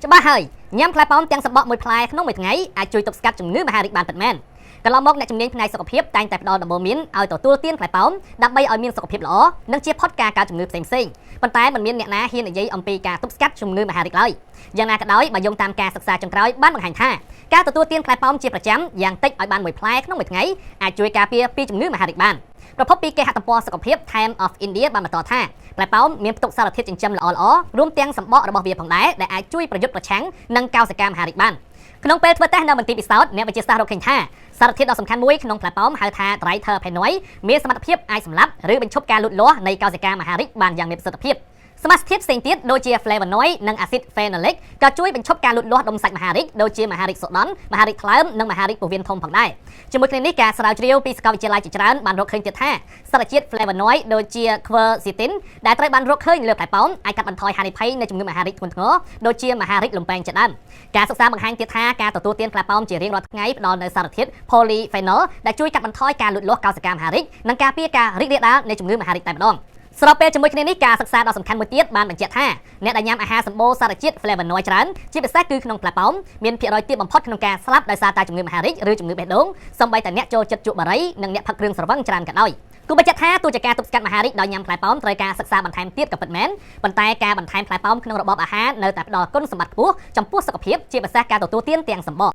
ច្បាស់ហើយញ៉ាំផ្លែប៉ោមទាំងសម្បកមួយផ្លែក្នុងមួយថ្ងៃអាចជួយទប់ស្កាត់ជំងឺមហារីកបានពិតមែនកន្លងមកអ្នកជំនាញផ្នែកសុខភាពតែងតែផ្ដល់ដំបូន្មានឲ្យទទួលទានផ្លែប៉ោមដើម្បីឲ្យមានសុខភាពល្អនិងជៀសផុតការកើតជំងឺផ្សេងៗប៉ុន្តែមិនមានអ្នកណាហ៊ាននិយាយអំពីការទប់ស្កាត់ជំងឺមហារីកឡើយយ៉ាងណាក៏ដោយបើយោងតាមការសិក្សាចុងក្រោយបានបង្ហាញថាការទទួលទានផ្លែប៉ោមជាប្រចាំយ៉ាងតិចឲ្យបានមួយផ្លែក្នុងមួយថ្ងៃអាចជួយការពារពីជំងឺមហារីកបានប្រភពពីគេហទំព័រសុខភាព Times of India បានបន្តថាផ្លែប៉ោមមានផ្ទុកសារធាតុចិញ្ចឹមល្អៗរួមទាំងសម្បករបស់វាផងដែរដែលអាចជួយប្រយុទ្ធប្រឆាំងនឹងកោសិកាមហារីកបានក្នុងពេលធ្វើតេស្តនៅមន្ទីរពិសោធន៍អ្នកវិទ្យាសាស្ត្ររកឃើញថាសារធាតុដ៏សំខាន់មួយក្នុងផ្លែប៉ោមហៅថា triterpenoid មានសមត្ថភាពអាចសម្លាប់ឬបញ្ឈប់ការលូតលាស់នៃកោសិកាមហារីកបានយ៉ាងមានប្រសិទ្ធភាពសមាសធាតុផ្សេងទៀតដូចជា flavonoid និងអាស៊ីត phenolic ក៏ជួយបញ្ឈប់ការលូតលាស់ដុំសាច់មហារីកដូចជាមហារីកសូដនមហារីកថ្លើមនិងមហារីកពោះវៀនធំផងដែរជាមួយគ្នានេះការស្រាវជ្រាវពីសាកលវិទ្យាល័យជាច្រើនបានរកឃើញទៀតថាសារជាតិ flavonoid ដូចជា quercetin ដែលត្រូវបានរកឃើញលើផ្លែប៉ោមអាចកាត់បន្ថយហានិភ័យនៃជំងឺមហារីកធ្ងន់ធ្ងរដូចជាមហារីកលំពែងជាដើមការសិក្សាបង្ហាញទៀតថាការទទួលទានផ្លែប៉ោមជារៀងរាល់ថ្ងៃផ្ដល់នូវសារធាតុ polyphenol ដែលជួយកាត់បន្ថយការលូតលាស់កោសិកាមហារីកនិងការពារការរីករាលដាលនៃជំងឺមហារីកតែម្ដងស្របពេលជាមួយគ្នានេះការសិក្សាដ៏សំខាន់មួយទៀតបានបញ្ជាក់ថាអ្នកដែលញ៉ាំអាហារសម្បូរសារជាតិ flavonoid ច្រើនជាពិសេសគឺក្នុងផ្លែប៉ោមមានភាគរយទាបបំផុតក្នុងការស្លាប់ដោយសារតែជំងឺមហារីកឬជំងឺបេះដូងសូម្បីតែអ្នកចូលចិត្តជក់បារីនិងអ្នកផឹកគ្រឿងស្រវឹងច្រើនក៏ដោយគូបញ្ជាក់ថាទោះជាការទប់ស្កាត់មហារីកដោយញ៉ាំផ្លែប៉ោមត្រូវការសិក្សាបន្ថែមទៀតក៏ពិតមែនប៉ុន្តែការបន្ថែមផ្លែប៉ោមក្នុងរបបអាហារនៅតែផ្ដល់គុណសម្បត្តិខ្ពស់ចំពោះសុខភាពជាពិសេសការទទួលទានទាំងសម្បក។